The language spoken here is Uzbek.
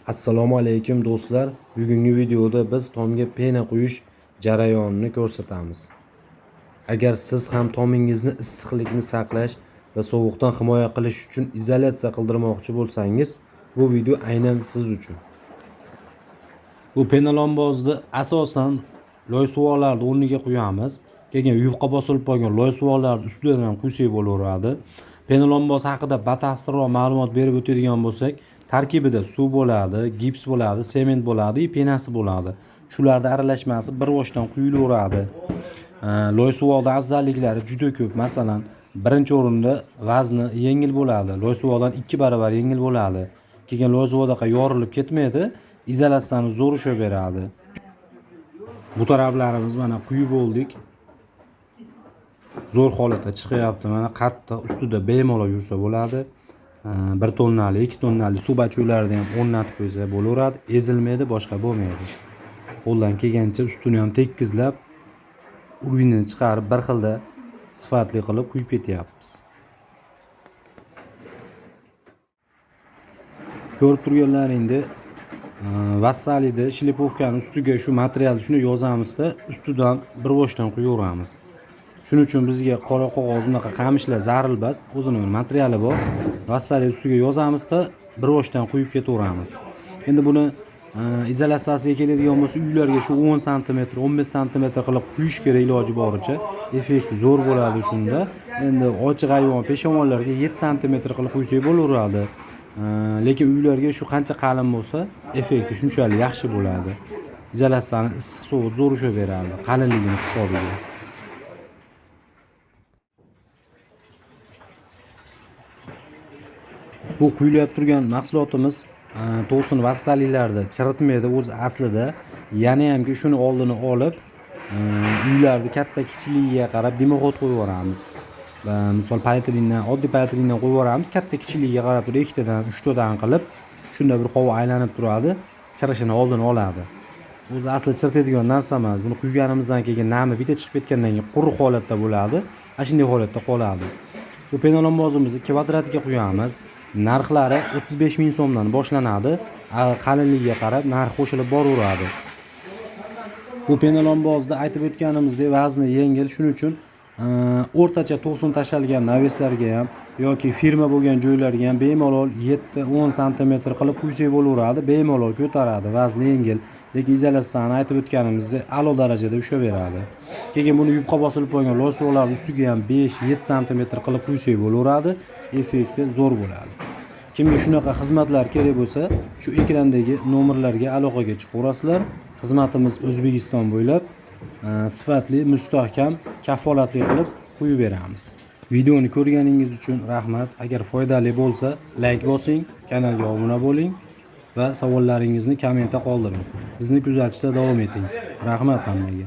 Assalomu alaykum do'stlar. Bugungi videoda biz tomga pena quyish jarayonini ko'rsatamiz. Agar siz ham tomingizni issiqlikni saqlash va sovuqdan himoya qilish uchun izolyatsiya qildirmoqchi bo'lsangiz, bu video aynan siz uchun. Bu penalombozni asosan loy suvoqlarni o'rniga quyamiz. Keyin yupqa bosilib qolgan loy suvoqlarni ustidan ham quysak bo'laveradi. Penalomboz haqida batafsilroq ma'lumot berib o'tadigan bo'lsak, tarkibida suv bo'ladi, gips bo'ladi, sement bo'ladi, penasi bo'ladi. Shularning aralashmasi bir boshdan quyilaveradi. Loy suvoqning afzalliklari juda ko'p. Masalan, birinchi o'rinda vazni yengil bo'ladi. Loy suvoqdan 2 barobar yengil bo'ladi. Keyin loy suvoqdaqa yorilib ketmaydi, izolyatsiyani zo'r ushlab beradi. Bu taraflarimiz mana quyib bo'ldik. Zo'r holatda chiqyapti. Mana qattiq ustida bemalol yursa bo'ladi. 1 tonnali, 2 tonnali suv bachuvlarni ham o'rnatib qo'ysa bo'laveradi, ezilmaydi, boshqa bo'lmaydi. Qo'ldan kelgancha ustini ham tekizlab, urvini chiqarib bir xilda sifatli qilib quyib ketyapmiz. Ko'rib turganlaringda vassalida shlipovkani ustiga shu materialni shuni yozamizda, ustidan bir boshdan quyaveramiz. Shuning uchun bizga qora qog'oz unaqa qamishlar zaril emas, o'zini bir materiali bor. Vassali ustiga yozamizda, bir boshdan quyib ketaveramiz. Endi buni izolyatsiyasiga keladigan bo'lsa, uylarga shu 10 sm, 15 sm qilib quyish kerak iloji boricha. Effekti zo'r bo'ladi shunda. Endi ochiq ayvon, peshovonlarga 7 sm qilib quysak bo'laveradi. Lekin uylarga shu qancha qalin bo'lsa, effekti shunchalik yaxshi bo'ladi. Izolyatsiyani issiq sovuq zo'r ushlab beradi, qalinligini hisobiga. Bu quyilib turgan mahsulotimiz to'sin vassalilarda chiritmaydi o'z aslida. Yana hamki shuni oldini olib, uylarni katta kichikligiga qarab dimoxod qo'yib yuboramiz. Misol polietilengdan, oddiy polietilengdan qo'yib yuboramiz, katta kichikligiga qarab turib 2 tadan, 3 tadan qilib, shunda bir havo aylanib turadi, chirishini oldini oladi. O'zi asli chiritadigan narsa emas. Buni quyganimizdan keyin nami bitta chiqib ketgandan keyin quruq holatda bo'ladi, ana shunday holatda qoladi. Bu penalombozimizni kvadratiga quyamiz. Narxlari 35 ming so'mdan boshlanadi. Qalinligiga qarab narx qo'shilib boraveradi. Bu penalombozda aytib o'tganimizdek vazni yengil, shuning uchun o'rtacha to'sin tashalgan naveslarga ham yoki firma bo'lgan joylarga ham bemalol 7-10 sm qilib quysak bo'laveradi, bemalol ko'taradi, vazni yengil, lekin izolyatsiyani aytib o'tganimizdek a'lo darajada ushlab beradi. Keyin buni yupqa bosilib qo'ygan loy suvoqlar ustiga ham 5-7 sm qilib quysak bo'laveradi, effekti zo'r bo'ladi. Kimga shunaqa xizmatlar kerak bo'lsa, shu ekrandagi nomerlarga aloqaga chiqaverasizlar. Xizmatimiz O'zbekiston bo'ylab sifatli, mustahkam, kafolatli qilib qo'yib beramiz. Videoni ko'rganingiz uchun rahmat. Agar foydali bo'lsa, like bosing, kanalga obuna bo'ling va savollaringizni kommentda qoldiring. Bizni kuzatishda davom eting. Rahmat hammaga.